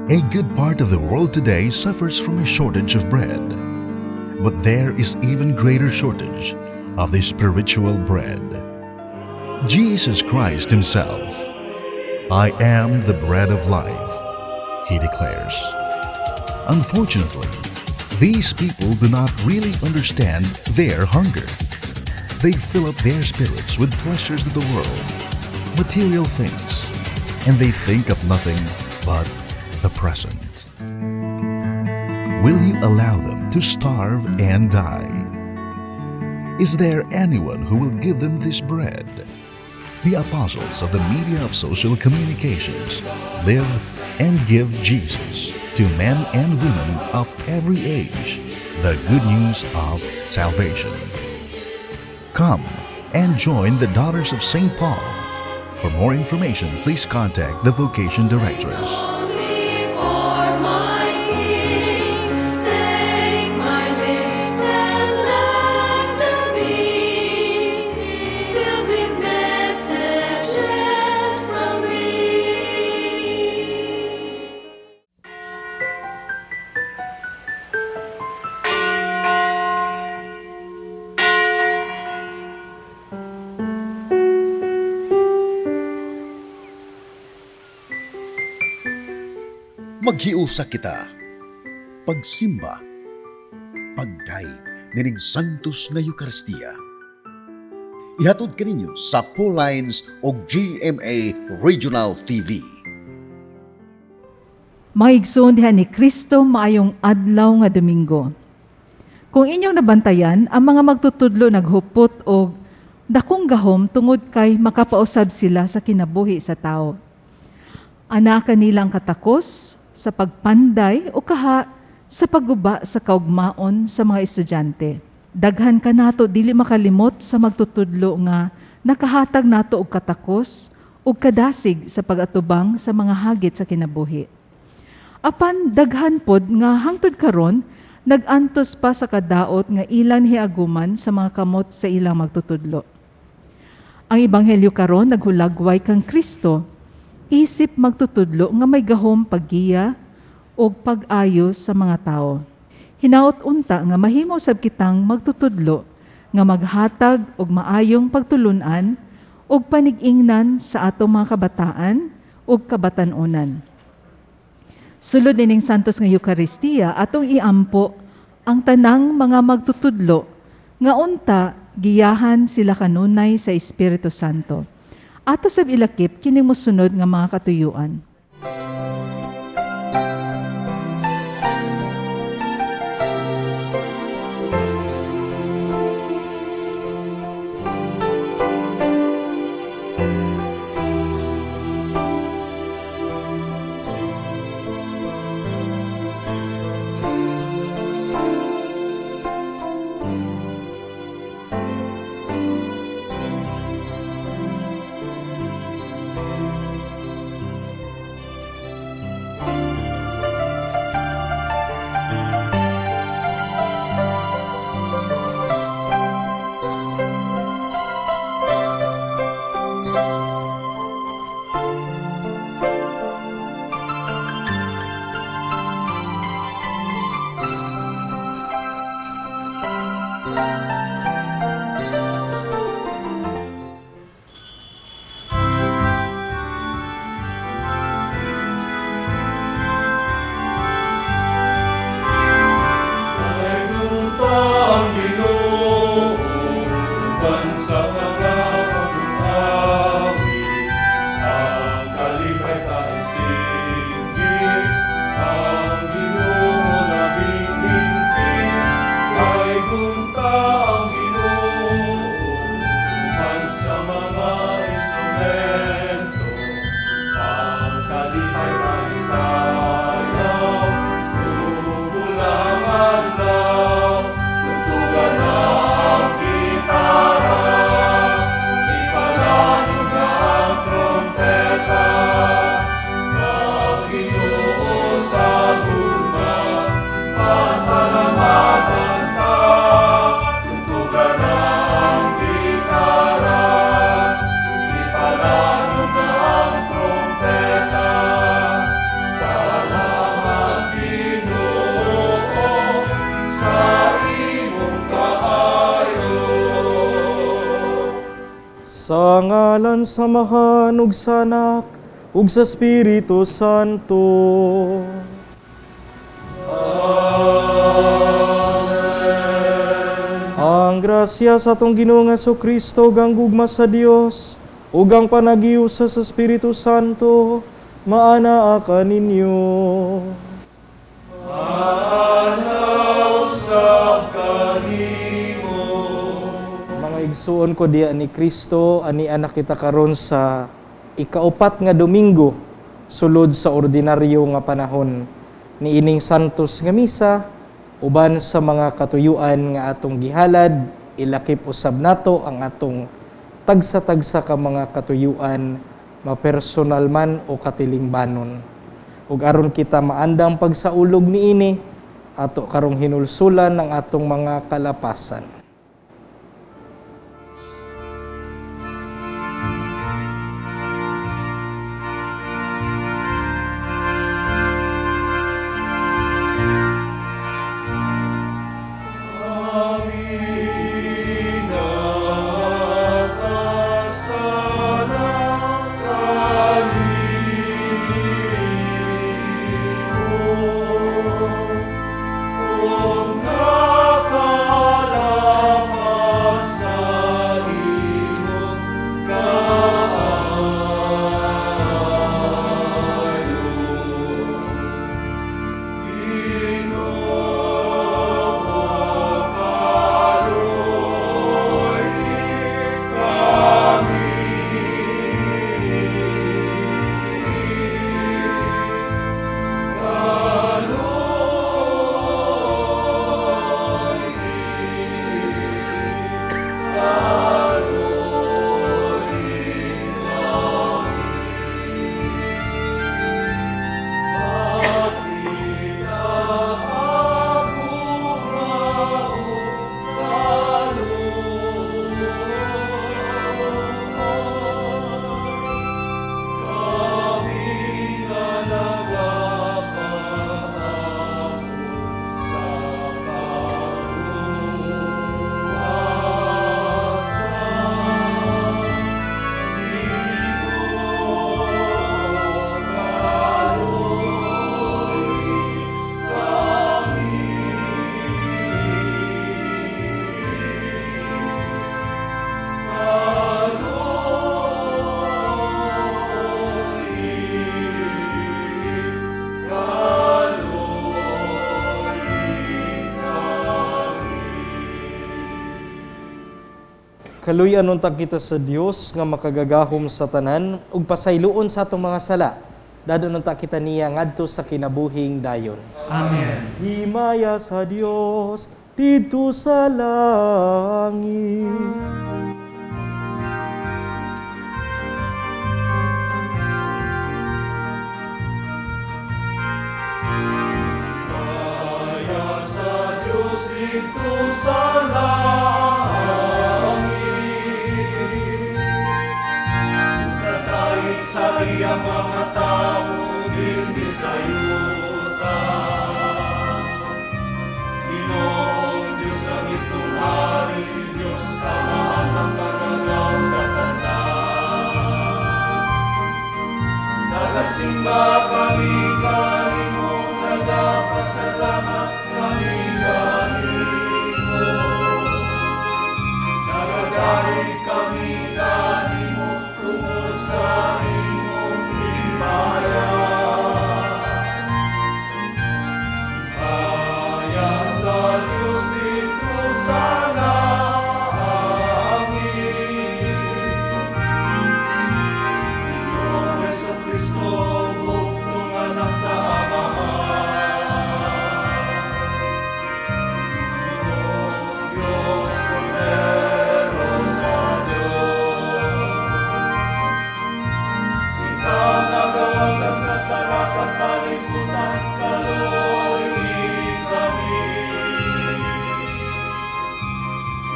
A good part of the world today suffers from a shortage of bread. But there is even greater shortage of the spiritual bread. Jesus Christ Himself. "I am the bread of life," He declares. Unfortunately, these people do not really understand their hunger. They fill up their spirits with pleasures of the world, material things, and they think of nothing but the present. Will you allow them to starve and die? Is there anyone who will give them this bread? The apostles of the media of social communications live and give Jesus to men and women of every age, the good news of salvation. Come and join the Daughters of St. Paul. For more information, please contact the Vocation Directress. Only for my King, take my lips and let them be filled with messages from Thee. Maghiusa kita. Pagsimba. Pagdayeg nining Santos nga Eukaristiya. Ihatod kaninyo sa Lines og GMA Regional TV. Mga igsoon diha ni Kristo, maayong adlaw nga Domingo. Kung inyong nabantayan, ang mga magtutudlo naghupot og dakong gahom tungod kay makapausab sila sa kinabuhi sa tao. Anaa kanila ang katakos sa pagpanday o kaha sa pagguba sa kaugmaon sa mga estudyante. Daghan kanato dili makalimot sa magtutudlo nga nakahatag nato og katakos ug kadasig sa pag-atubang sa mga hagit sa kinabuhi. Apan daghan pod nga hangtod karon nag-antos pa sa kadaot nga ilang hiaguman sa mga kamot sa ilang magtutudlo. Ang ebanghelyo karon naghulagway kang Kristo isip magtutudlo nga may gahom paggiya og pag-ayo sa mga tao. Hinaot unta nga mahimo sab kitang magtutudlo nga maghatag og maayong pagtulunan ug panig-ingnan sa atong mga kabataan ug kabatan-onan. Sulod nining Santos nga Eukaristiya, atong iampo ang tanang mga magtutudlo nga unta giyahan sila kanunay sa Espiritu Santo. Ato sab ilakip kini mosunod nga mga katuyuan. Sa ngalan sa Amahan ug sa Anak ug sa Espiritu Santo. Amen. Ang grasya sa atong Ginoong Kristo ug ang gugma sa Dios ug ang panagiusa sa Espiritu Santo maanaa kaninyo. Maanaa usab kanimo. Mga igsuon ko diya ni Kristo, ani anak kita karon sa ikaupat nga Domingo sulod sa ordinaryo nga panahon niining Santos nga Misa, uban sa mga katuyuan nga atong gihalad, ilakip usab nato ang atong tagsa-tagsa ka mga katuyuan, mapersonal man o katilingbanon. Ug aron kita maandang pagsaulog niini, ato karong hinulsulan ang atong mga kalapasan. Kaluy-an unta kita sa Dios nga makagagahom sa tanan ug pasayloon sa atong mga sala. Dadon unta kita niya ngadto sa kinabuhing dayon. Amen. Himaya sa Dios didto sa langit. Himaya sa Dios didto sa langit. Sa iya mga tao dinhi sa yuta. Ginoong Diyos langitnong hari, Diyos Amahan makagagahom sa tanan. Nagasimba kami kanimo, nagapasalamat kami kanimo. Nagagayig kami kanimo tungod sa imong himaya. Himaya sa Diyos didto sa langit. Ginoong Hesukristo, bugtong anak sa Amahan. Ginoong Diyos, Kordero sa Diyos. Ikaw nagawagtang sa sala sa kalibutan, kaluy-i kami.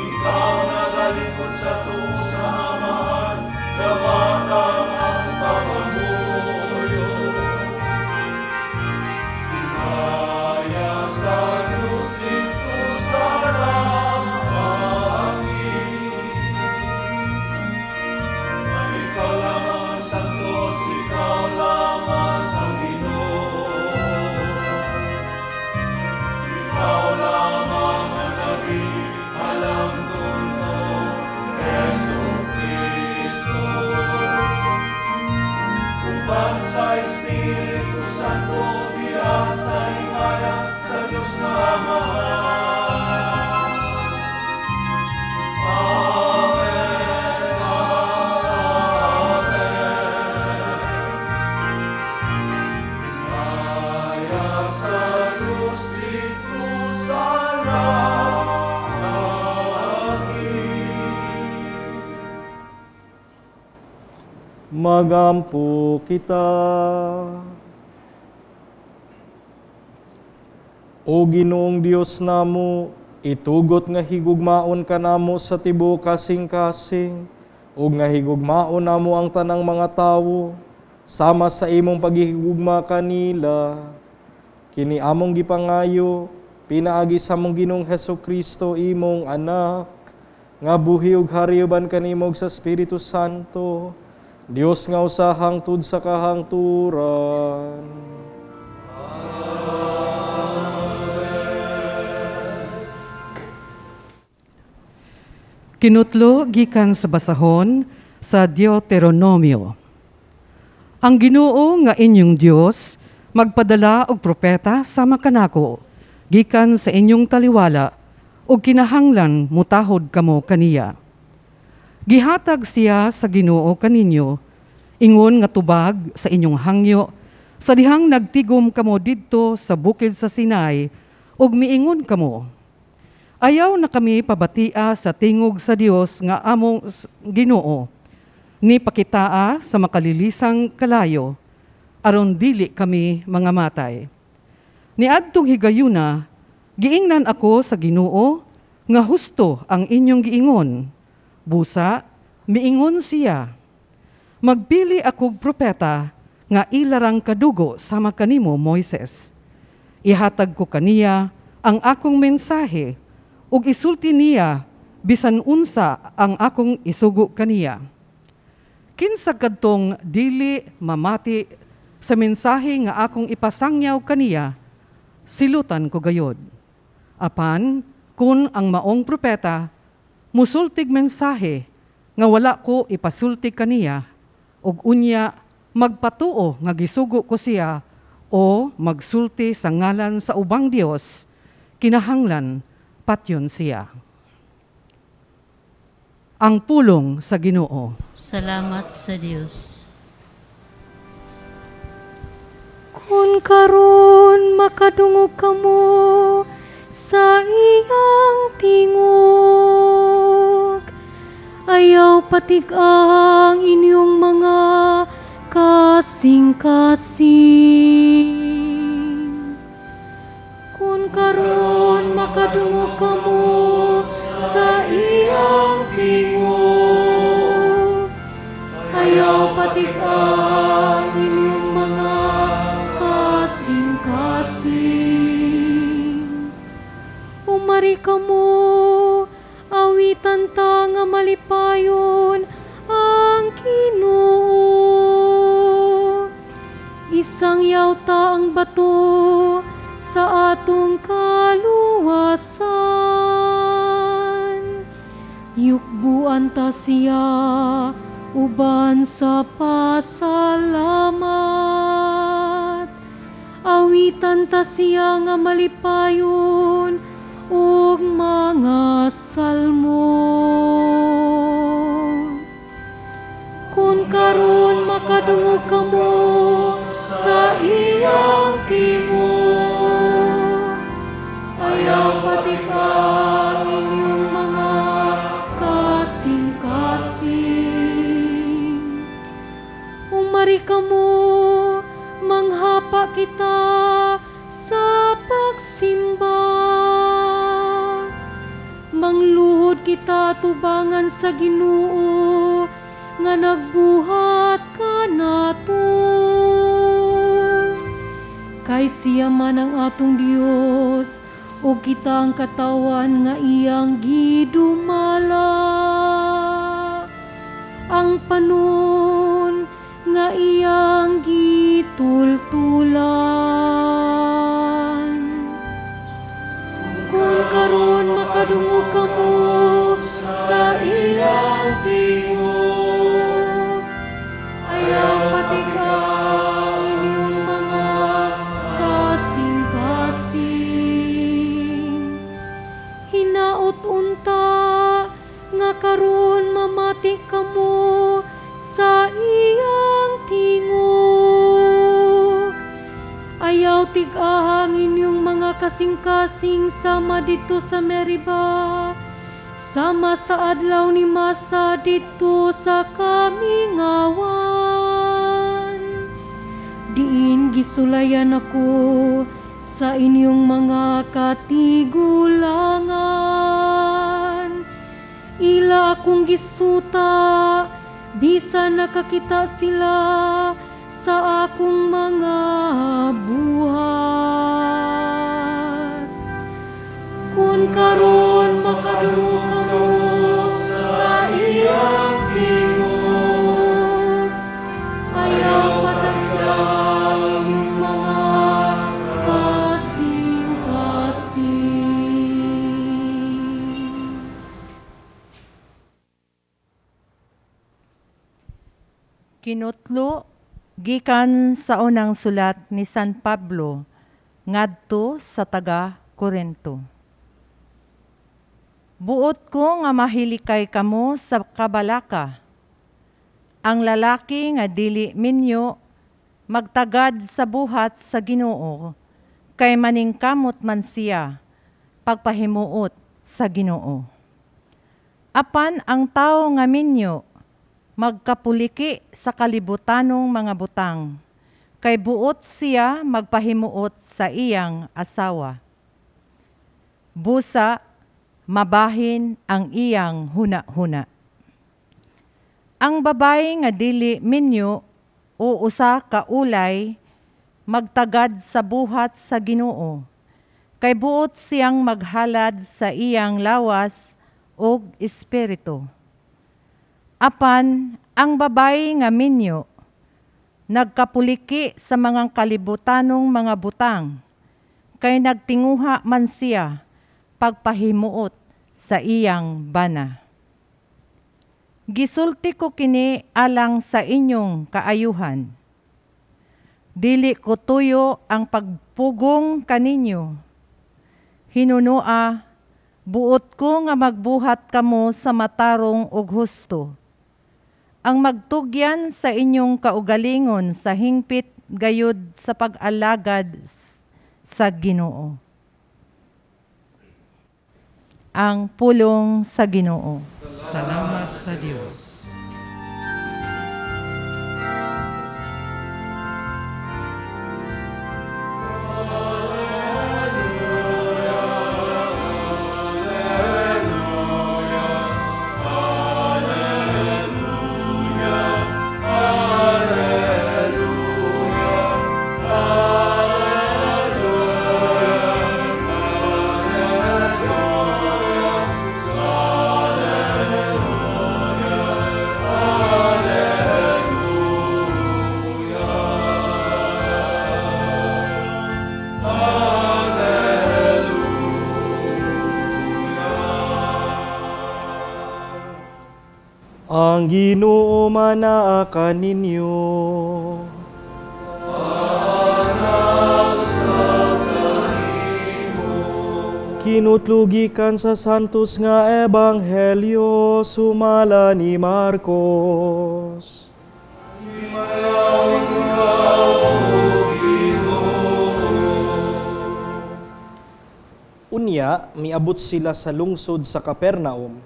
Ikaw nagalingkod sa tuo sa Amahan, dawata ang pangamuyo. Himaya sa Diyos didto sa langit. Uban sa Espiritu Santo, diha sa himaya sa Dios nga Amahan. Amen. Amen. Himaya sa Dios didto sa langit. Magampo kita. O Ginoong Dios namo, itugot nga higugmaon ka namo sa tibuok kasing-kasing, ug nga higugmaon namo ang tanang mga tawo, sama sa imong paghihigugma kanila. Kini among gipangayo, pinaagi sa among Ginoong Hesus Kristo, imong anak, nga buhi ug hari uban kanimo ug sa Espiritu Santo, Dios nga usa hangtod sa kahangturan. Kinutlo gikan sa basahon sa Deuteronomio. Ang Ginoo nga inyong Dios magpadala og propeta sama kanako gikan sa inyong taliwala ug kinahanglan mutahod kamo kaniya. Gihatag siya sa Ginoo kaninyo ingon nga tubag sa inyong hangyo sa dihang nagtigom kamo didto sa bukid sa Sinai ug miingon kamo, "Ayaw na kami pabatia sa tingog sa Dios nga among Ginoo, ni pakitaa sa makalilisang kalayo, aron dili kami mga matay." Niadtong higayuna, giingnan ako sa Ginoo nga husto ang inyong giingon. Busa, miingon siya, "Magpili akog propeta nga ilarang kadugo sama kanimo, Moises. Ihatag ko kaniya ang akong mensahe ug isulti niya bisan unsa ang akong isugo kaniya. Kinsa kadtong dili mamati sa mensahe nga akong ipasangyaw kaniya, silutan ko gayod. Apan kun ang maong propeta musultig mensahe nga wala ko ipasulti kaniya, ug unya magpatuo nga gisugo ko siya o magsulti sa ngalan sa ubang Dios, kinahanglan patyon siya." Ang pulong sa Ginoo. Salamat sa Dios. Kun karon makadungog kamo sa iyang tingog, ayaw patig ang inyong mga kasing-kasing. Kun karon makadungog kamo sa iyang tingog, ayaw patig ang inyong mga kasing-kasing. Umari kamo, awitan ta nga malipayon ang Ginoo. Isang yawta ang bato sa atong kaluwasan. Yukbuan ta siya uban sa pasalamat. Awitan ta siya nga malipayon ug mga salmo. Kun karon makadungog kamo sa iyang tingog, ayaw patig ang inyong mga kasing-kasing. Umari kamo, manghapa kita sa pagsimba. Mangluhod kita tubangan sa Ginoo nga nagbuhat kanato. Kay siya man ang atong Dios ug kita ang katawan nga iyang gidumala. Ang panon nga iyang gitultulan. Kun karon makadungog kamo sa iyang tingog, ayaw patig-a mga kasing-kasing sama didto sa Meriba, sama sa adlaw ni Masa didto sa kamingawan. Diin gisulayan ako sa inyong mga katigulangan. Ila akong gisuta, bisan nakakita sila sa akong mga buhat. Kun karon makadungog kamo sa iyang tingog, ayaw patagda inyong mga kasing-kasing. Kinutlo gikan sa unang sulat ni San Pablo ngadto sa taga Corinto. Buot ko nga mahilikay kamo sa kabalaka. Ang lalaki nga dili minyo magtagad sa buhat sa Ginoo, kay maningkamot man siya pagpahimuot sa Ginoo. Apan ang tawo nga minyo magkapuliki sa kalibutanong mga butang, kay buot siya magpahimuot sa iyang asawa. Busa, mabahin ang iyang huna-huna. Ang babae nga dili minyo o usa ka ulay magtagad sa buhat sa Ginoo, kay buot siyang maghalad sa iyang lawas ug espiritu. Apan ang babae nga minyo nagkapuliki sa mga kalibutanong mga butang, kay nagtinguha man siya pagpahimuot sa iyang bana. Gisulti ko kini alang sa inyong kaayuhan. Dili ko tuyo ang pagpugong kaninyo. Hinunua, buot ko nga magbuhat kamo sa matarong ug husto. Ang magtugyan sa inyong kaugalingon sa hingpit gayud sa pag-alagad sa Ginoo. Ang pulong sa Ginoo. Salamat sa Dios. Ang Ginoo manaa kaninyo. Kinutlugikan sa Santos nga Ebanghelyo sumala ni Marcos. Unya miabot sila sa lungsod sa Capernaum,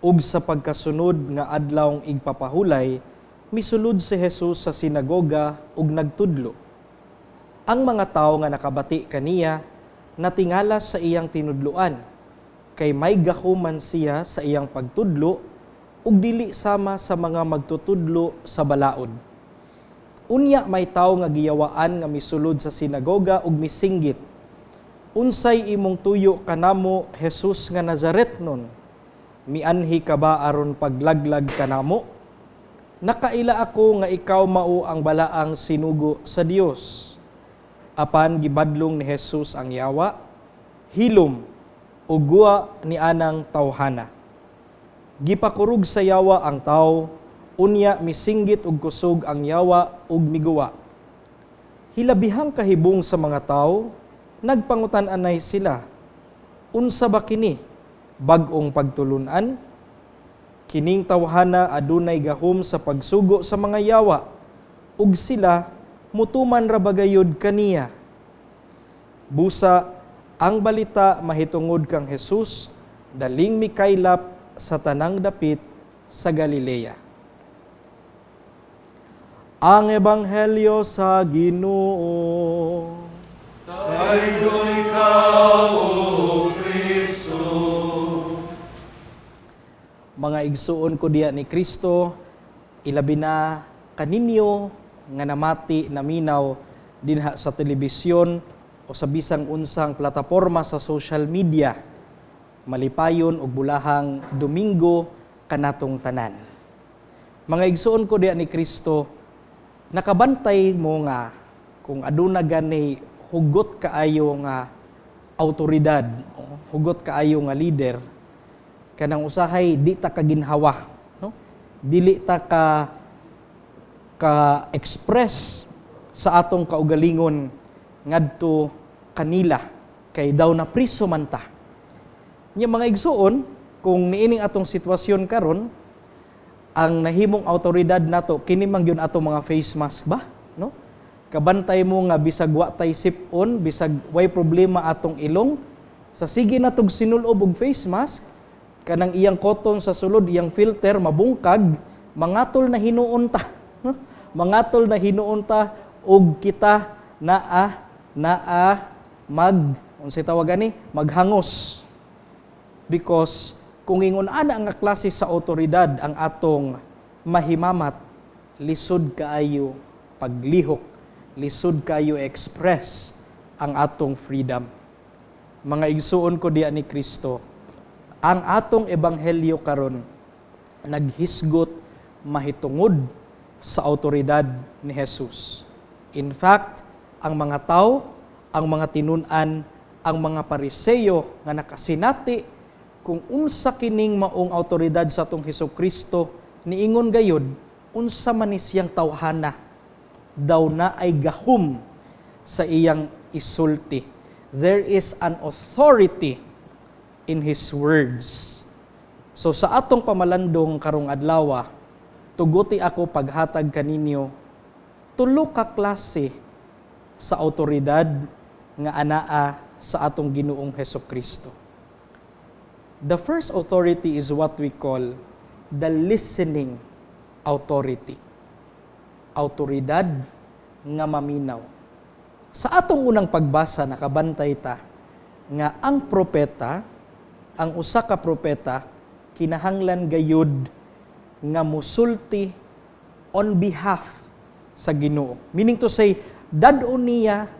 ug sa pagkasunod nga adlawng igpapahulay, misulod si Jesus sa sinagoga ug nagtudlo. Ang mga tawo nga nakabati kaniya natingala sa iyang tinudloan, kay may gahuman siya sa iyang pagtudlo ug dili sama sa mga magtutudlo sa balaod. Unya may tawo nga giyawaan nga misulod sa sinagoga ug misinggit, "Unsay imong tuyo kanamo, Jesus nga Nazaretnon? Mianhi ka ba aron paglaglag kanamo? Nakaila ako nga ikaw mao ang balaang sinugo sa Dios." Apan gibadlong ni Jesus ang yawa, hilom ug guwa ni anang tawhana. Gipakurog sa yawa ang tawo, unya misinggit og kusog ang yawa ug miguwa. Hilabihang kahibong sa mga tawo, nagpangutan-anay sila, "Unsa ba kini? Bag-ong pagtulun-an? Kining tawhana adunay gahom sa pagsugo sa mga yawa, ug sila mutuman ra bagayod kaniya." Busa Ang balita mahitungod kang Jesus daling mikaylap sa tanang dapit sa Galilea. Ang Ebanghelyo sa Ginoo. Daigom ikaw, O Kristo. Mga igsuon ko diya ni Kristo, ilabi na kaninyo nga namati, naminaw dinha sa telebisyon o sa bisang unsang plataporma sa social media. Malipayon og bulahang Domingo kanatong tanan. Mga igsuon ko diya ni Kristo, nakabantay mo nga kung aduna gani hugot kaayo nga autoridad, hugot kaayo nga leader, kanang usahay di ta kaginhawa, no? Dili ta ka ka express sa atong kaugalingon ngadto kanila kay daw na priso man ta. Nya mga igsuon, kung niining atong sitwasyon karon, ang nahimong autoridad nato kini man gyud atong mga face mask ba, no? Kabantay mo nga bisag wa tay sip-on, bisag way problema atong ilong, sa sige natog sinulob og face mask, kanang iyang cotton sa sulod, iyang filter mabungkag, mangatol na hinuon ta. No? Mangatol na hinuon ta og kita naa naa mag unsay tawag ani, maghangos. Because kung ingon ana nga klase sa otoridad ang atong mahimamat, lisod kaayo paglihok, lisod kaayo express ang atong freedom. Mga igsuon ko diya ni Kristo, ang atong ebanghelyo karon naghisgot mahitungod sa autoridad ni Jesus. In fact, ang mga tao, ang mga tinun-an, ang mga Pariseyo nga nakasinati kung unsa kining maong autoridad sa atong Hesus Kristo, niingon gayod, unsa man ni siyang tawhana, daw na ay gahum sa iyang isulti. There is an authority in his words. So sa atong pamalandong karong adlawa, tuguti ako paghatag kaninyo tulo ka klase sa autoridad nga anaa sa atong Ginoong Hesus Kristo. The first authority is what we call the listening authority. Autoridad nga maminaw. Sa atong unang pagbasa, nakabantay ta nga ang propeta, ang usa ka propeta, kinahanglan gayud nga musulti on behalf sa Ginoo. Meaning to say, dad-on niya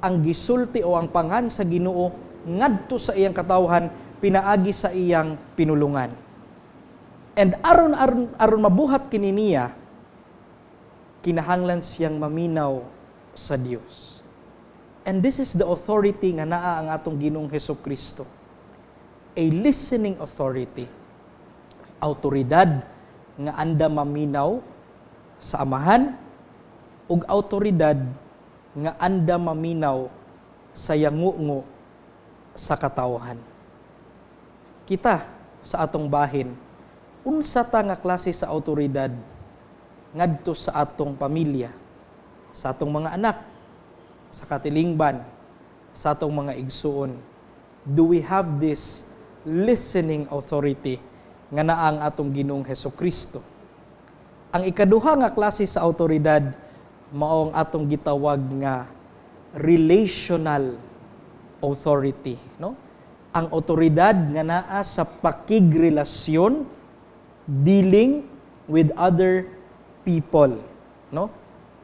ang gisulti o ang pangan sa Ginoo ngadto sa iyang katawhan pinaagi sa iyang pinulungan. And aron mabuhat kini niya, kinahanglan siyang maminaw sa Dios. And this is the authority nga naa ang atong Ginoong Hesus Kristo. A listening authority. Autoridad nga anda maminaw sa Amahan ug autoridad nga anda maminaw sa yangungo sa katawhan. Kita sa atong bahin, unsa ta nga klase sa autoridad ngadto sa atong pamilya, sa atong mga anak, sa katilingban, sa atong mga igsuon? Do we have this listening authority nga naa ang atong Ginoong Hesus Kristo? Ang ikaduha nga klase sa autoridad mao ang atong gitawag nga relational authority, no? Ang otoridad nga naa sa pakigrelasyon, dealing with other people, no?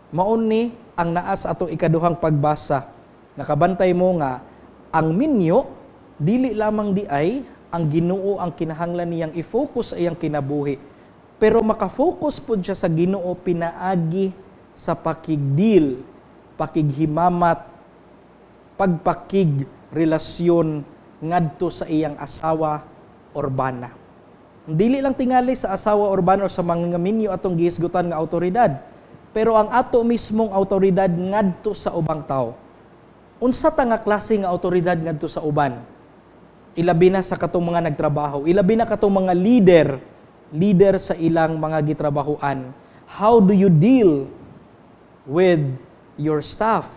Mao ni ang naa sa atong ikaduhang pagbasa. Nakabantay mo nga ang minyo dili lamang di ay ang Ginoo ang kinahanglan niyang i-focus sa iyang kinabuhi, pero maka-focus pud siya sa Ginoo pinaagi sa pakigdeal, pakighimamat, pagpakigrelasyon ngadto sa iyang asawa or bana. Dili lang tingali sa asawa or bana o sa mga minyo atong gihisgutan nga autoridad, pero ang ato mismong autoridad ngadto sa ubang tao. Unsa ta nga klase nga autoridad ngadto sa uban? Ilabi na sa katong mga nagtrabaho, ilabi na katong mga leader sa ilang mga gitrabahoan. How do you deal with your staff,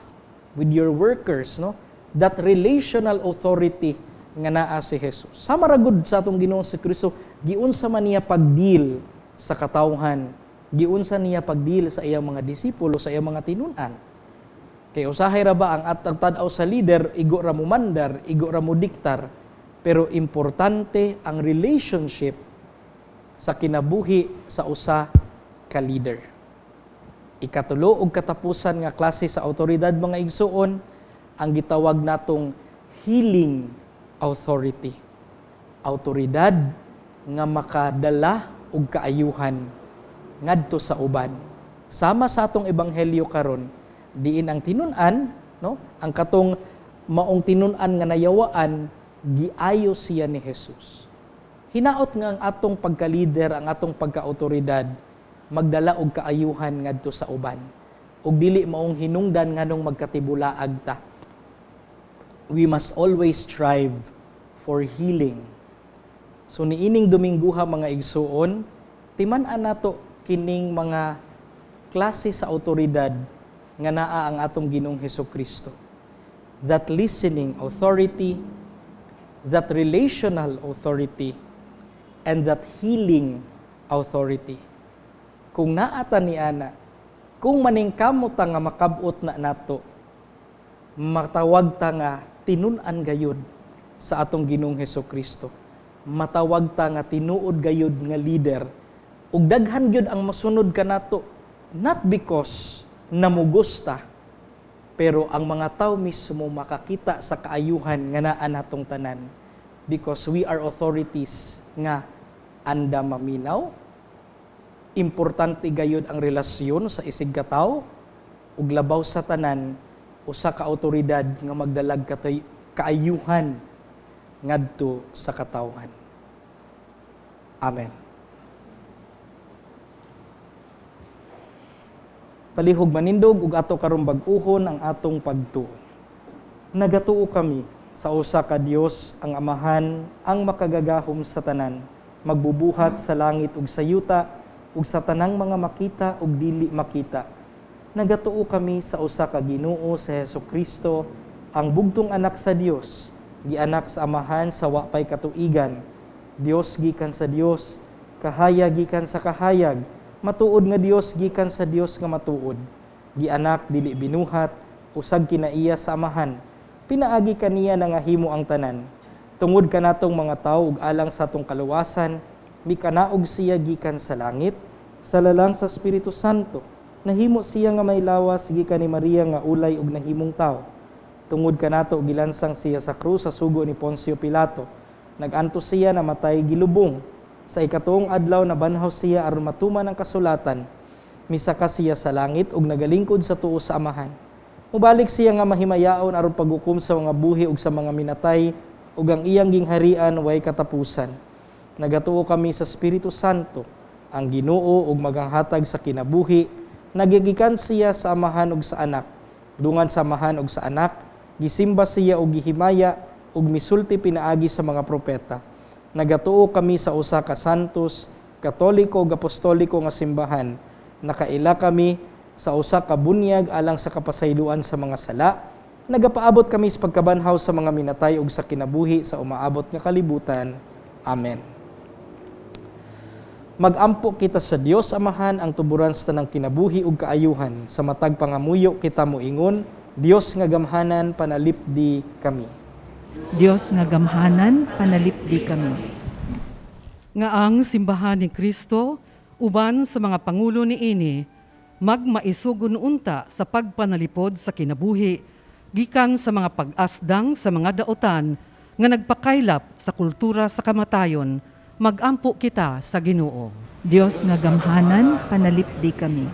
with your workers, no? That relational authority nga naa si Jesus. Sama ra gud sa atong Ginoong si Kristo, giunsa man niya pagdeal sa katawhan, giunsa niya pagdeal sa iyang mga disipulo, sa iyang mga tinun-an. Kay usahay ra ba ang atang tan-aw sa leader, igo ra mo mandar, igo ra mo diktar, pero importante ang relationship sa kinabuhi sa usa ka leader. Ikatulo ug katapusan nga klase sa awtoridad, mga igsuon, ang gitawag natong healing authority. Awtoridad nga makadala og kaayuhan ngadto sa uban. Sama sa atong ebanghelyo karon, diin ang tinun-an, no? Ang katong maong tinun-an nga nayawaan, giayo siya ni Jesus. Hinaot nga ang atong pagka-leader, ang atong pagka-awtoridad magdala og kaayuhan ngadto sa uban. Ug dili maong hinungdan nganong magkatibulaag ta. We must always strive for healing. So niining Domingguha, mga igsuon, timan-an nato kining mga klase sa awtoridad nga naa ang atong Ginoong Hesus Kristo. That listening authority, that relational authority, and that healing authority. Kung naa ta ni ana, kung maningkamot ta nga makabot na nato, matawag ta nga tinun-an gayud sa atong Ginoong Hesus Kristo. Matawag ta nga tinuod gayud nga leader. Ug daghan gyud ang masunod kanato, not because namugusta, pero ang mga tao mismo makakita sa kaayuhan nga naa natong tanan because we are authorities nga anda maminaw, importante gayud ang relasyon sa isig katawo, ug labaw sa tanan, usa ka awtoridad nga magdalag katay kaayuhan ngadto sa katawhan. Amen. Palihog manindog ug ato karon bag-uhon ang atong pagtuo. Nagatuo kami sa usa ka Dios, ang Amahan, ang makagagahom sa tanan, magbubuhat sa langit ug sa yuta ug sa tanang mga makita ug dili makita. Nagatuo kami sa usa ka Ginoo, sa Hesukristo, ang bugtong anak sa Dios, gianak sa Amahan sa wa pay katuigan. Dios gikan sa Dios, kahayag gikan sa kahayag, matuod nga Dios gikan sa Dios nga matuod. Gianak, dili binuhat, usag kinaiya sa Amahan. Pinaagi kaniya nangahimo ang tanan. Tungod kanatong mga tawo ug alang sa atong kaluwasan, mikanaog siya gikan sa langit, sa lalang sa Espiritu Santo. Nahimo siya nga may lawas gikan ni Maria nga ulay ug nahimong tawo. Tungod kanato gilansang siya sa krus sa sugo ni Poncio Pilato. Nagantos siya, namatay, gilubong. Sa ikatuong adlaw nabanhaw siya aron matuman ang kasulatan. Misaka siya sa langit ug nagalingkod sa tuo sa Amahan. Mubalik siya nga mahimayaon aron paghukom sa mga buhi ug sa mga minatay, ug ang iyang gingharian way katapusan. Nagatuo kami sa Espiritu Santo, ang Ginoo ug maganghatag sa kinabuhi, nagigikan siya sa Amahan ug sa Anak. Dungan sa Amahan ug sa Anak, gisimba siya ug gihimaya ug misulti pinaagi sa mga propeta. Nagatuo kami sa usa ka santos, katoliko ug apostoliko nga simbahan. Nakaila kami sa usa ka bunyag alang sa kapasayloan sa mga sala. Nagapaabot kami sa pagkabanhaw sa mga minatay ug sa kinabuhi sa umaabot nga kalibutan. Amen. Magampo kita sa Dios Amahan, ang tuburan sa tanang kinabuhi ug kaayuhan. Sa matag pangamuyo kita moingon, Dios nga gamhanan, panalipdi kami. Dios nga gamhanan, panalipdi kami. Nga ang simbahan ni Kristo uban sa mga pangulo niini magmaisugon unta sa pagpanalipod sa kinabuhi gikan sa mga pag-asdang sa mga daotan nga nagpakaylap sa kultura sa kamatayon, magampo kita sa Ginoo. Dios nga gamhanan, panalipdi kami.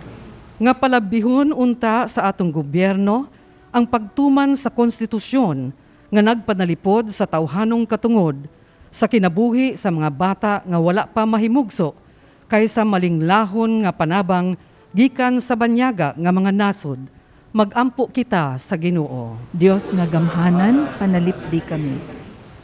Nga palabihon unta sa atong gobyerno ang pagtuman sa konstitusyon nga nagpanalipod sa tawhanong katungod sa kinabuhi sa mga bata nga wala pa mahimugso kaysa malinglahon nga panabang gikan sa banyaga nga mga nasod, magampo kita sa Ginoo. Dios nga gamhanan, panalipdi kami.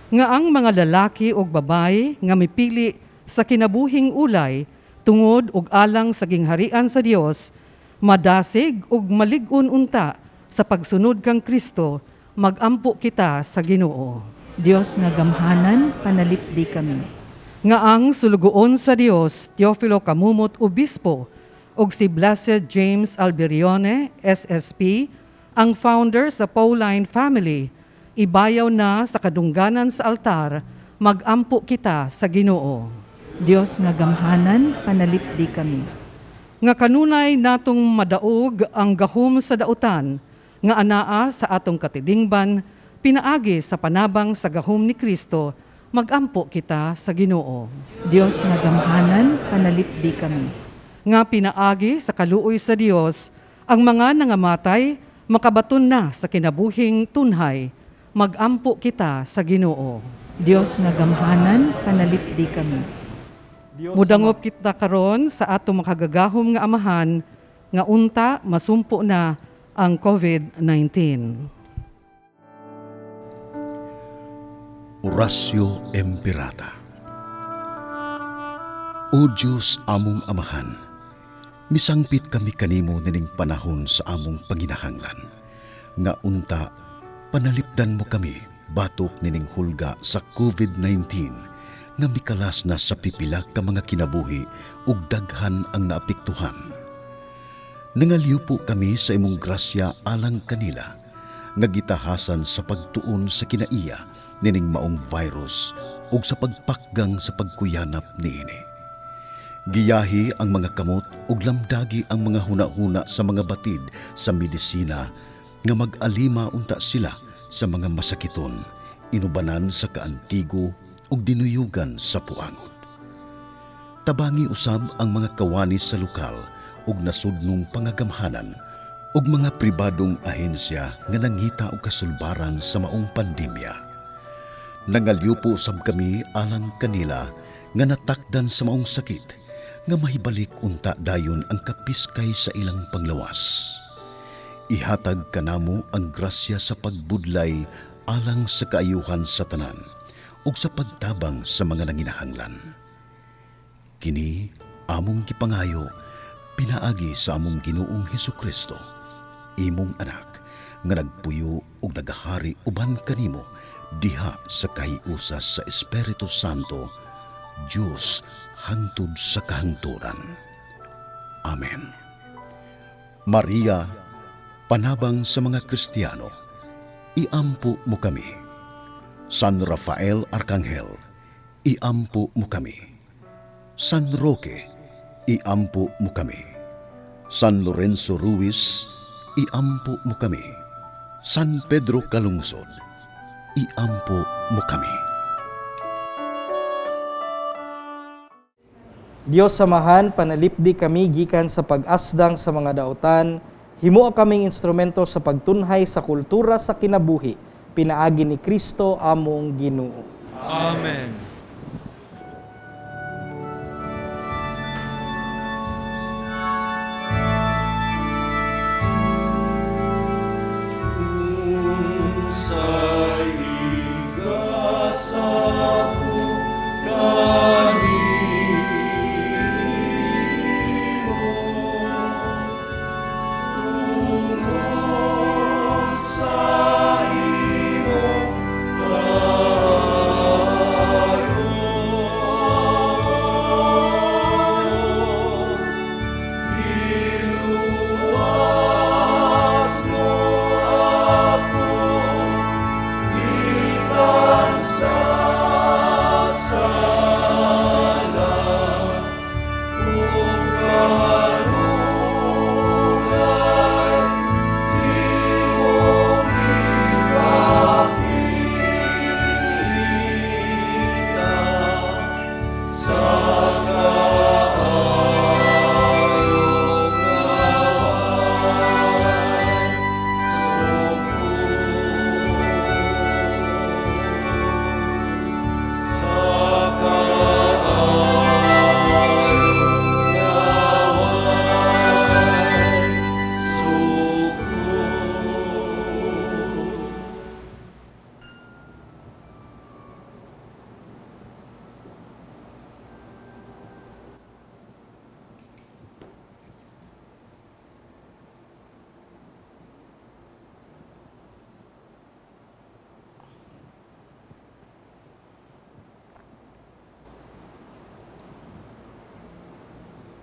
Nga ang mga lalaki ug babaye nga mipili sa kinabuhing ulay tungod ug alang sa gingharian sa Dios, madasig ug malig-on unta sa pagsunod kang Kristo, magampo kita sa Ginoo. Dios nga gamhanan, panalipdi kami. Nga ang sulugoon sa Dios, Teofilo Camumot Obispo, ug si Blessed James Alberione, SSP, ang founder sa Pauline Family, ibayaw na sa kadungganan sa altar, magampo kita sa Ginoo. Dios nga gamhanan, panalipdi kami. Nga kanunay natong madaog ang gahom sa dautan, nga anaa sa atong katidingban, pinaagi sa panabang sa gahom ni Kristo, magampo kita sa Ginoo. Dios nga gamhanan, panalipdi kami. Nga pinaagi sa kaluoy sa Dios, ang mga nangamatay makabaton na sa kinabuhing tunhay, magampo kita sa Ginoo. Dios nga gamhanan, panalipdi kami. Dios Mudangop kita karon sa atong makagagahom nga amahan nga unta masumpo na ang COVID-19. Oratio Imperata. O Diyos among amahan, misangpit kami kanimo nining panahon sa among panginahanglan, nga unta panalipdan mo kami batok nining hulga sa COVID-19 nga mikalas na sa pipila ka mga kinabuhi ug daghan ang naapektuhan. Nangalyupo kami sa imong grasya alang kanila, nga gitahasan sa pagtuon sa kinaiya nining maong virus ug sa pagpakgang sa pagkuyanap niini. Giyahi ang mga kamot ug lamdagi ang mga hunahuna sa mga batid sa medisina nga mag-alima unta sila sa mga masakiton, inubanan sa kaantigo ug dinuyugan sa puangod. Tabangi usab ang mga kawani sa lokal ug nasudnong pangagamhanan ug mga pribadong ahensya nga nangita og kasulbaran sa maong pandemya. Nangalyupo usab kami alang kanila nga natakdan sa maong sakit nga mahibalik unta dayon ang kapiskay sa ilang panglawas. Ihatag kanamo ang grasya sa pagbudlay alang sa kaayuhan sa tanan ug sa pagtabang sa mga nanginahanglan. Kini among gipangayo pinaagi sa among Ginoong Hesukristo, imong anak, nga nagpuyo ug nagahari uban kanimo diha sa kahiusa sa Espiritu Santo, Dios hangtod sa kahangturan. Amen. Maria, panabang sa mga Kristiyano, iampo mo kami. San Rafael Arkanghel, iampo mo kami. San Roque, iampo mo kami. San Lorenzo Ruiz, iampo mo kami. San Pedro Calungsod, iampo mo kami. Dios samahan, panalipdi kami gikan sa pag-asdang sa mga dautan, himoa kaming instrumento sa pagtunhay sa kultura sa kinabuhi, pinaagi ni Kristo among Ginoo. Amen. Unsay igasa ko kanimo, tungod sa imong kaayo.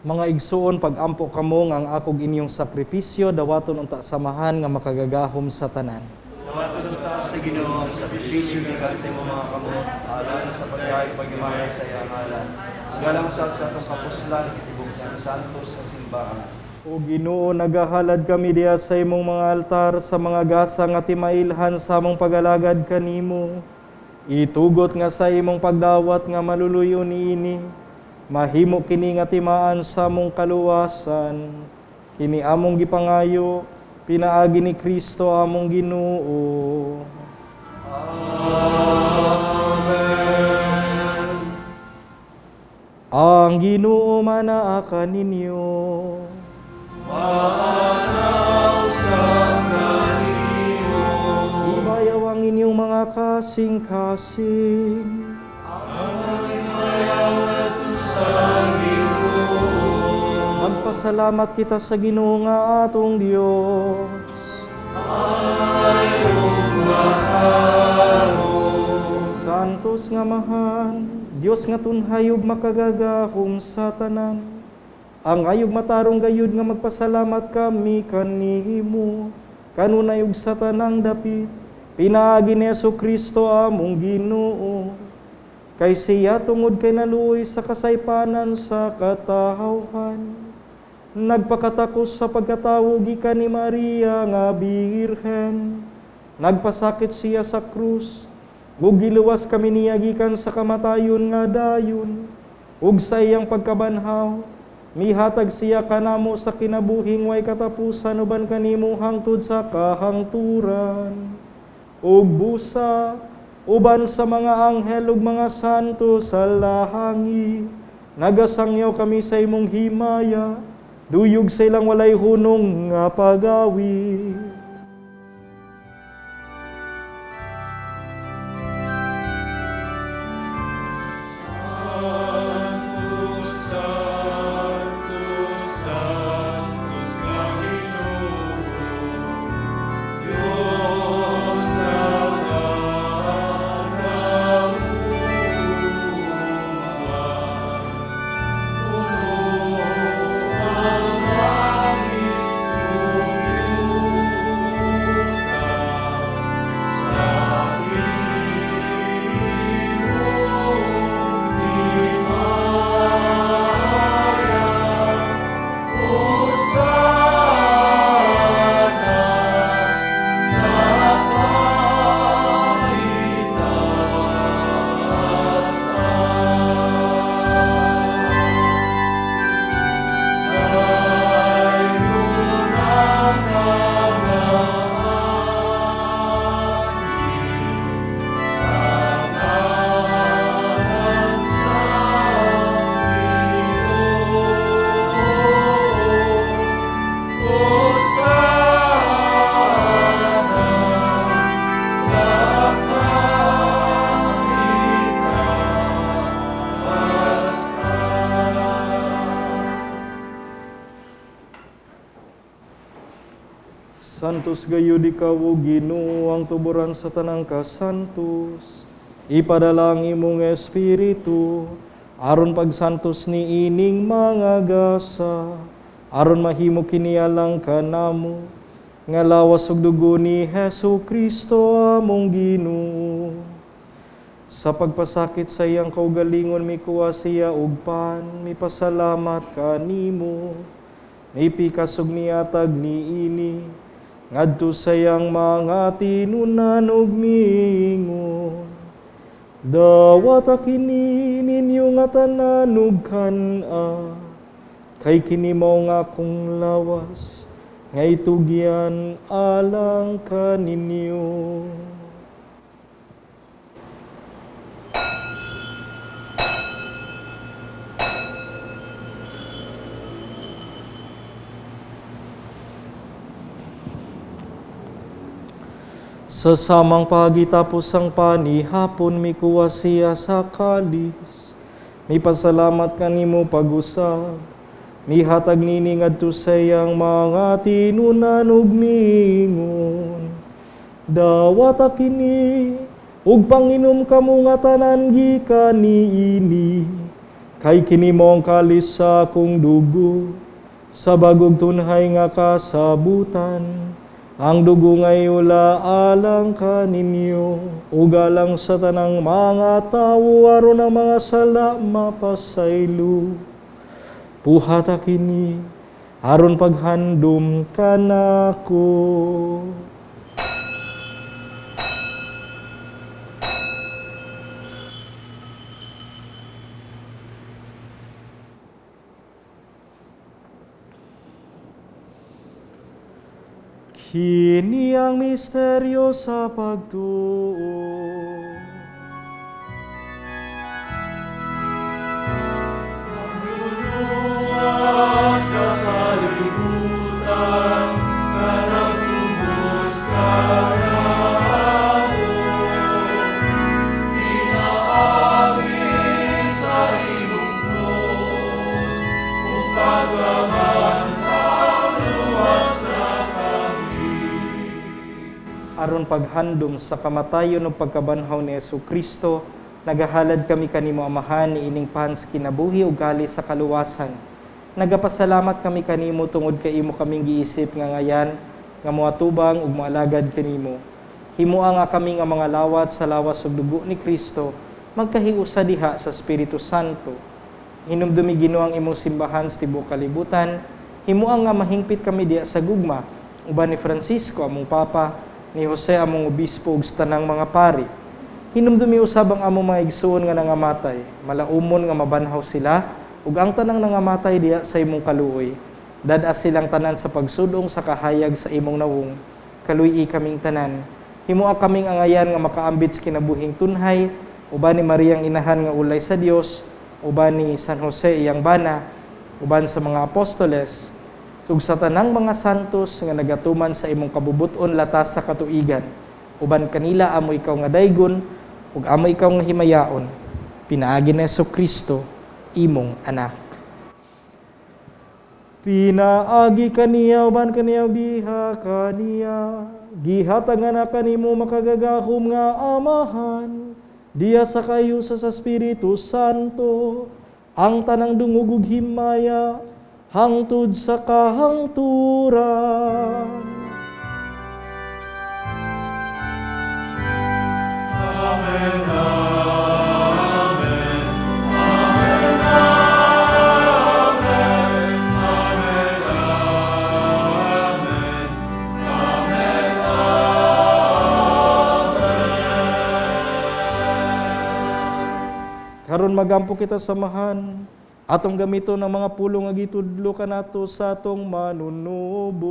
Mga igsuon, pag-ampo kamo nga ang akog inyong sakripisyo dawaton unta samahan nga makagagahom sa tanan. Dawaton unta sa Ginoo ang sakripisyo gikan sa imong mga kamot, alang sa pagdayeg paghimaya sa iyang ngalan. Galang sa atong kapuslan, tibok sa santos sa simbahan. O Ginoo, nagahalad kami diha sa imong mga altar sa mga gasa nga timailhan sa among pagalagad kanimo. Itugot nga sa imong pagdawat nga maluluyo niini, mahimo kini nga timaan sa among kaluwasan. Kini among gipangayo, pinaagi ni Kristo among Ginoo. Amen. Ang Ginoo manaa kaninyo. Maanaw sa kanimo. Ibayaw ang inyong mga kasing-kasing. Magpasalamat kita sa Ginoo nga atong Dios. Santos nga Amahan, Dios nga tunhay ug makagagahom sa tanan. Ang ayog matarong gayud nga magpasalamat kami kanimo, kanunay ug sa tanang dapit, pinaagi ni Hesukristo among Ginoo. Kay siya tungod kay naluoy sa kasaypanan sa katawhan, nagpakatakos sa pagkatawo gikan ni Maria nga Birhen. Nagpasakit siya sa krus, ug giluwas kami niya gikan sa kamatayon nga dayon. Ug sa iyang pagkabanhaw, mihatag siya kanamo sa kinabuhing way katapusan uban kanimo hangtod sa kahangturan. Ug busa uban sa mga anghel ug mga santo sa lahangi, nagasangyaw kami sa imong himaya, duyog sa ilang walay hunong nga pagawit. Santos gayud ikaw, o Ginoo, ang tuburan sa tanang kasantos. Ipadala ang imong espiritu aron pagsantos ni ining mga gasa, aron mahimo kini alang kanamo nga lawas ug dugo ni Hesu Kristo among Ginoo. Sa pagpasakit sa iyang kaugalingon mikuha siya og pan, mipasalamat kanimo, mipikas ug miatag niini ngadto sa iyang mga tinunan ug miingon, dawata kini ninyo nga tanan ug kan-a, kay kini mao nga akong lawas nga itugyan alang kaninyo. Sa samang pagitapos ang panihapon, mikuha siya sa kalis. Mipasalamat kanimo pag-usab, mihatag nini ngadto sa iyang mga tinunan ug miingon, dawata kini ug panginom kamo nga tanan gikan niini, Kay kini mao ang kalis sa akong dugo, sa bagong tunhay nga kasabutan. Ang dugo nga iula alang kaninyo, ug alang sa tanang mga tawo aron ang mga sala mapasaylo. Buhata kini aron paghandom kanako. Kini ang misteryo sa pagtuo. Sa kalibutan, kanagtubos kanamo. Pinaagi sa imong krus, ug pagkabanhaw luwas sa kami. Aron paghandom sa kamatayon ug pagkabanhaw ni Hesukristo, nagahalad kami kanimo Amahan niining pan sa kinabuhi ug kalis sa kaluwasan. Nagapasalamat kami kanimo tungod kay imo kaming giisip nga ngayan nga moatubang ug moalagad kanimo. Himoa nga kami nga mga lawat sa lawas ug dugo ni Kristo, magkahiusa diha sa Espiritu Santo. Hinumdumi Ginoo ang imong simbahan sa tibuok kalibutan. Himoa nga mahingpit kami diha sa gugma uban ni Francisco among Papa, ni Jose among obispo ug sa tanang mga pari. Hinumdumi usab ang among mga igsuon nga nangamatay, malaumon nga mabanhaw sila ug ang tanang nangamatay diha sa imong kaluoy. Dad-a silang tanan sa pagsudong sa kahayag sa imong nawong. Kaluy-i kaming tanan. Himoa kaming angayan nga makaambit sa kinabuhing tunhay, uban ni Mariang inahan nga ulay sa Dios, uban ni San Jose iyang bana, uban sa mga apostoles, ug sa tanang mga santos nga nagatuman sa imong kabubuton latas sa katuigan. Uban kanila amo ikaw nga daygon ug amo ikaw nga himayaon. Pinaagi ni Hesukristo, imong anak. Pinaagi kaniya uban kaniya diha kaniya, gihatag na kanimo makagagahom nga Amahan, diha sa kahiusa sa Espiritu Santo, ang tanang dungog ug himaya hangtod sa kahangturan. Amen. Amen. Amen. Amen. Amen. Amen. Amen. Karon magampo kita samahan atong gamiton ang mga pulong nga gitudlo kanato sa atong manunubos.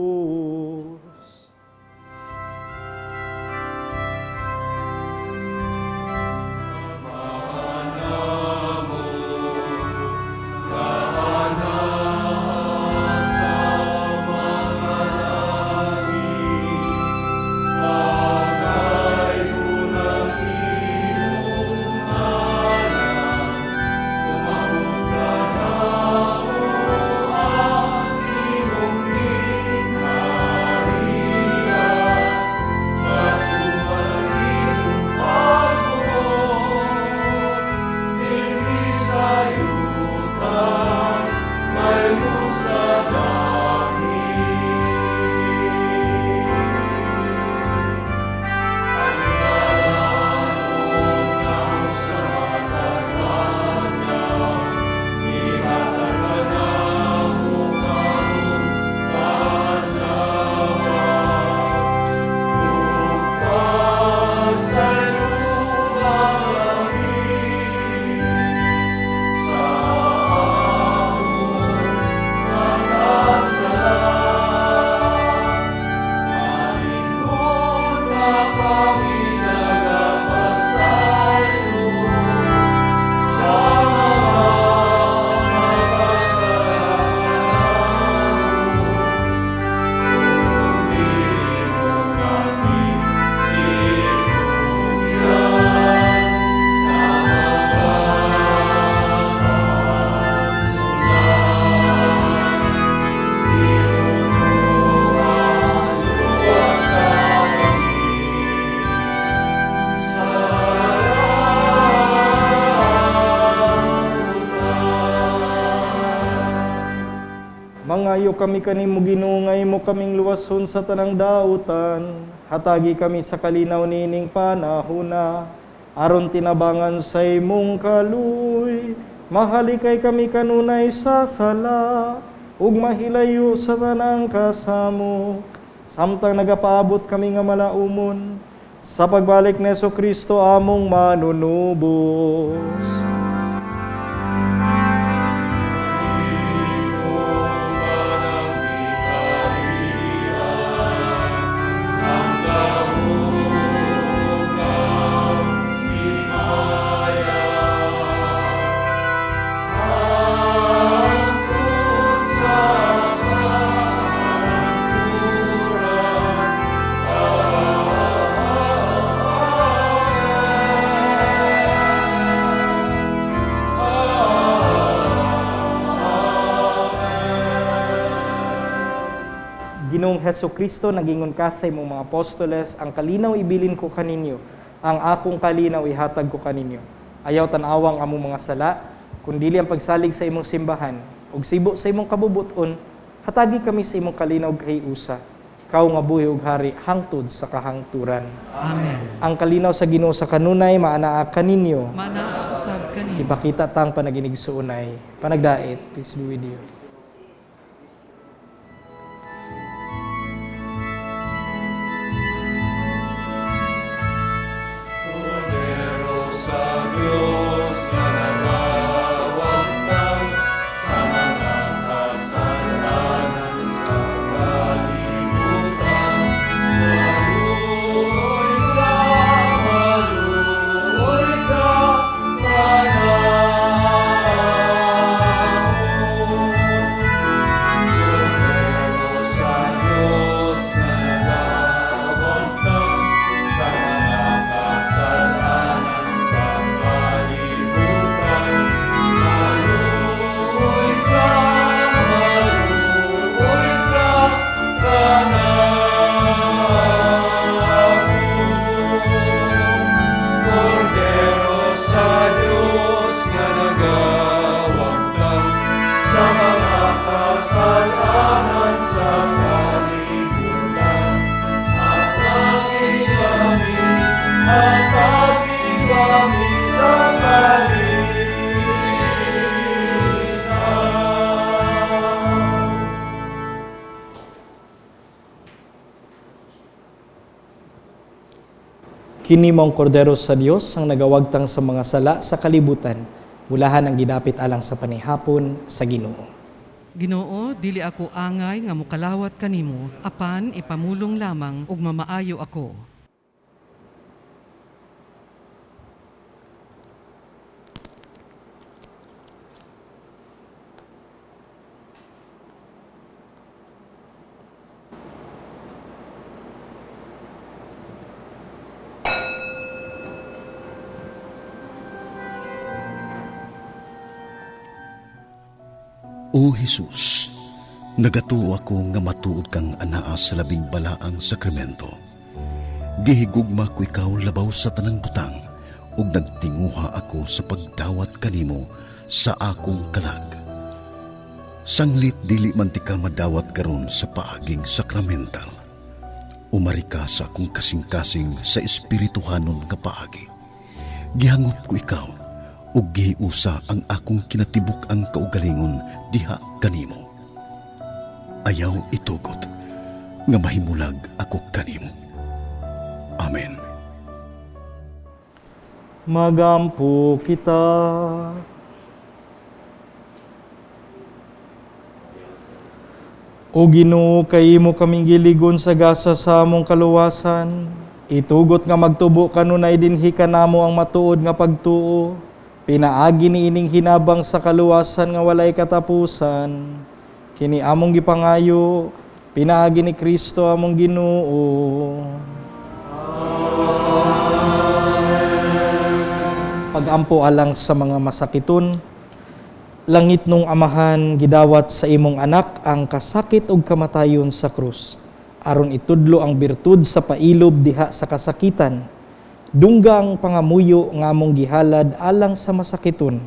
Nagapangamuyo kami kanimo Ginoo nga imo kaming luwason sa tanang dautan. Hatagi kami sa kalinaw niining panahona aron tinabangan sa imong kaluoy. Mahalikay kami kanunay sa sala ug mahilayo sa tanang kasamo. Samtang nagapaabot kami nga malaumon sa pagbalik ni Hesukristo among manunubos. Ginoong Hesukristo, nagingon ka sa imong mga apostoles, ang kalinaw ibilin ko kaninyo, ang akong kalinaw ihatag ko kaninyo. Ayaw tan-awang among mga sala, kundili ang pagsalig sa imong simbahan, ug sibo sa imong kabubuton, hatagi kami sa imong kalinaw kay usa. Ikaw nga buhi ug hari hangtod sa kahangturan. Amen. Ang kalinaw sa Ginoo sa kanunay maanaa kaninyo. Maanaa usab kaninyo. Ipakita tang panaginig suunay. Panagdait. Peace be with you. Kordero sa Diyos nga nagawagtang sa mga kasalanan sa kalibutan. Maluoy ka, maluoy ka, kanamo. Kordero sa Diyos nga nagawagtang sa mga kasalanan sa kalibutan. Maluoy ka, maluoy ka, kanamo. Kordero sa Diyos nga nagawagtang sa mga kasalanan sa kalibutan. Hatagi kami, hatagi kami sa kalinaw. Kini maong kordero sa Dios ang nagawagtang sa mga sala sa kalibutan. Bulahan ang gidapit alang sa panihapon sa Ginoo. Ginoo, dili ako angay nga mokalawat kanimo, apan ipamulong lamang ug mamaayo ako. O Jesus, nagatuo ako nga matuod kang anaa sa labing balaang sakramento. Gihigugma ko ikaw labaw sa tanang butang ug nagtinguha ako sa pagdawat kanimo sa akong kalag. Sanglit dili man ti ka madawat karon sa paaging sakramental. Umari ka sa akong kasing-kasing sa espirituhanon nga paagi. Gihangop ko ikaw ug gihiusa ang akong kinatibuk-ang kaugalingon diha kanimo. Ayaw itugot nga mahimulag ako kanimo. Amen. Magampo kita. O Ginoo, kay imo kaming giligon sa gasa sa among kaluwasan. Itugot nga magtubo kanunay dinhi kanamo ang matuod nga pagtuo. Pinaagi niining hinabang sa kaluwasan nga walay katapusan. Kini among gipangayo, pinaagi ni Kristo among Ginoo. Pagampo alang sa mga masakiton, langit nung amahan gidawat sa imong anak ang kasakit ug kamatayon sa krus, aron itudlo ang birtud sa pailob diha sa kasakitan. Dungga ang pangamuyo nga among gihalad alang sa masakiton.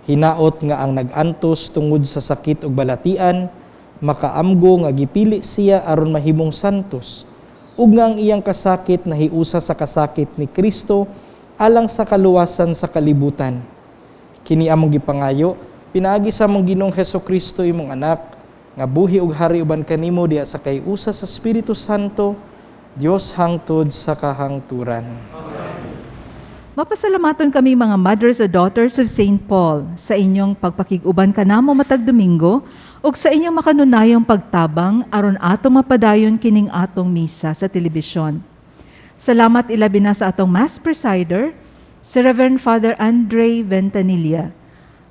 Hinaot nga ang nag-antos tungod sa sakit ug balatian, Makaamgo nga gipili siya aron mahimong santos, ug nga ang iyang kasakit nahiusa sa kasakit ni Kristo alang sa kaluwasan sa kalibutan. Kini among gipangayo pinaagi sa among Ginoong Hesukristo, imong anak, nga buhi ug hari uban kanimo diha sa kay-usa sa Espiritu Santo, Dios hangtod sa kahangturan. Mapasalamaton kami mga Mothers o Daughters of St. Paul sa inyong pagpakig-uban kanamo matag Domingo ug sa inyong makanunayong pagtabang aron ato mapadayon kining atong misa sa telebisyon. Salamat ilabi na sa atong Mass Presider, si Reverend Father Andre Ventanilla,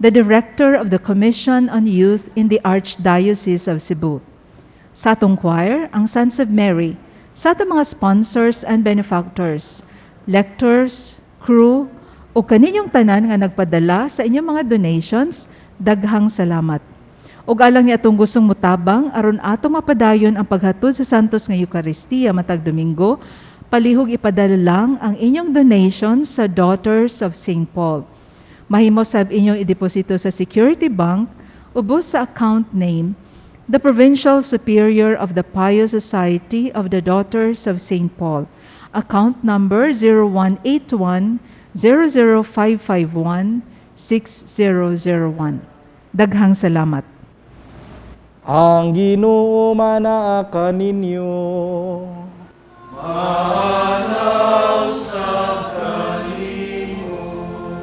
the Director of the Commission on Youth in the Archdiocese of Cebu. Sa atong choir, ang Sons of Mary, sa atong mga sponsors and benefactors, lectors, crew, o kaninyong tanan nga nagpadala sa inyong mga donations, daghang salamat. Ug alang ni atong gustong mutabang aron ato mapadayon ang paghatod sa Santos nga Eukaristiya matag Domingo, palihog ipadala lang ang inyong donations sa Daughters of St. Paul. Mahimo sab inyong ideposito sa Security Bank ubos sa account name, the Provincial Superior of the Pious Society of the Daughters of St. Paul. Account number 0181 00551 6001. Daghang salamat. Ang Ginoo manaa kaninyo. Manaa usab kanimo.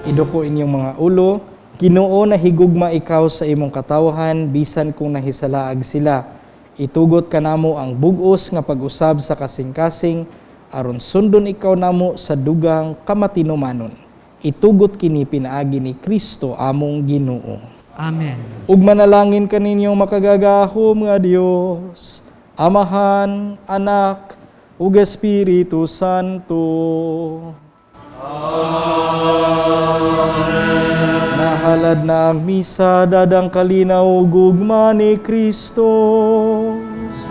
Iduko inyong mga ulo. Ginoo, nahigugma ikaw sa imong katawhan bisan kung nahisalaag sila. Itugot kanamo ang bug-os nga pag-usab sa kasing-kasing aron sundon ikaw namo sa dugang kamatinumanon. Itugot kini pinaagi ni Kristo among Ginoo. Amen. Ug manalangin kaninyong makagagahom nga Dios, Amahan, Anak, ug Espiritu Santo. Amen. Nahalad na ang misa, dadang kalinaw ug gugma ni Kristo.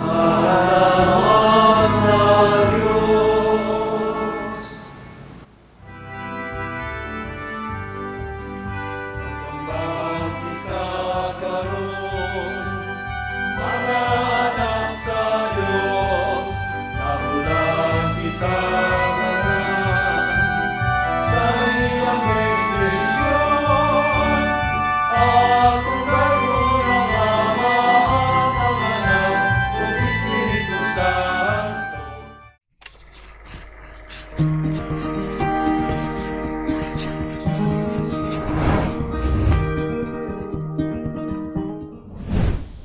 Salamat sa Dios. Magkambal kita karon, mga anak sa Dios, nahulag kita tanan sa iyang bendisyon. Atong dayon ang Ama, ang Anak, ug Espiritu Santo.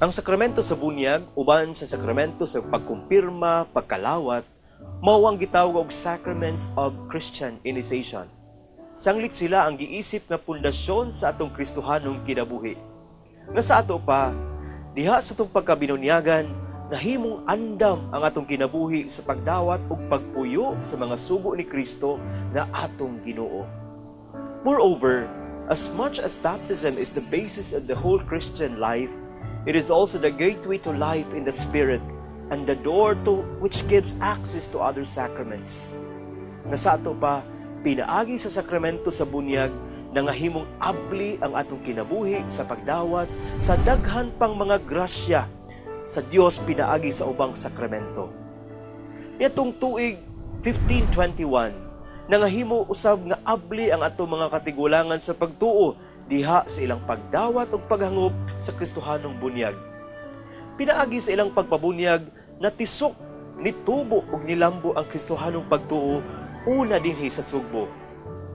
Ang sakramento sa bunyag uban sa sakramento sa pagkumpirma, pagkalawat, mao ang gitawag og sacraments of Christian initiation. Sanglit sila ang giisip nga pundasyon sa atong Kristohanong kinabuhi. Nga sa ato pa, diha sa atong pagkabinunyagan, nahimong andam ang atong kinabuhi sa pagdawat ug pagpuyo sa mga sugo ni Kristo na atong Ginoo. Moreover, as much as baptism is the basis of the whole Christian life, it is also the gateway to life in the Spirit and the door to which gives access to other sacraments. Nga sa ato pa, pinaagi sa sakramento sa bunyag, nangahimong abli ang atong kinabuhi sa pagdawat sa daghan pang mga grasya sa Dios pinaagi sa ubang sakramento. Niadtong tuig 1521, nangahimo usab nga abli ang atong mga katigulangan sa pagtuo diha sa ilang pagdawat ug paghangop sa Kristohanong bunyag. Pinaagi sa ilang pagpabunyag, natisok, nitubo ug nilambo ang Kristohanong pagtuo una dinhi sa Sugbo.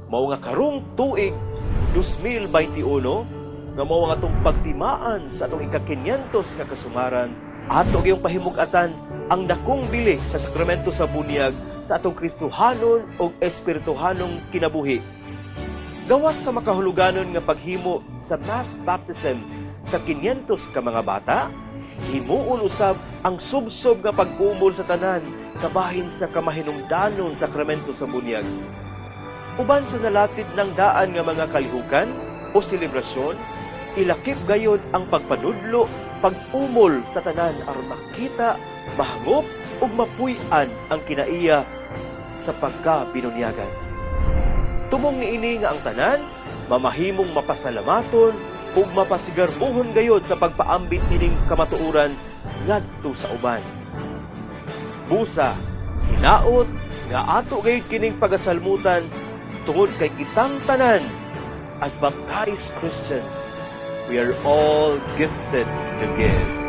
Mao nga karong tuig 2021, nga mao ang atong pagtimaan sa atong ika-500 nga kasungaran, ato gayong pahimug-atan ang dakong bili sa sakramento sa bunyag sa atong Kristohanon ug Espirituhanong kinabuhi. Gawas sa makahuluganon nga paghimo sa mass baptism sa 500 ka mga bata, himuon usab ang subsob nga pag-umol sa tanan kabahin sa kamahinungdanon sakramento sa bunyag. Uban sa nalatid ng daan nga mga kalihukan o selebrasyon, ilakip gayod ang pagpanudlo, pag-umol sa tanan aron makita, mahangop ug mapuy-an ang kinaiya sa pagkabinunyagan. Tumong niini nga ang tanan, mamahimong mapasalamaton, ug mapasigarbohon gayod sa pagpaambit ining kamatuoran ngadto sa uban. Busa, hinaot nga ato gayud kining pagasalmutan tungod kay kitang tanan as baptized Christians, we are all gifted to give.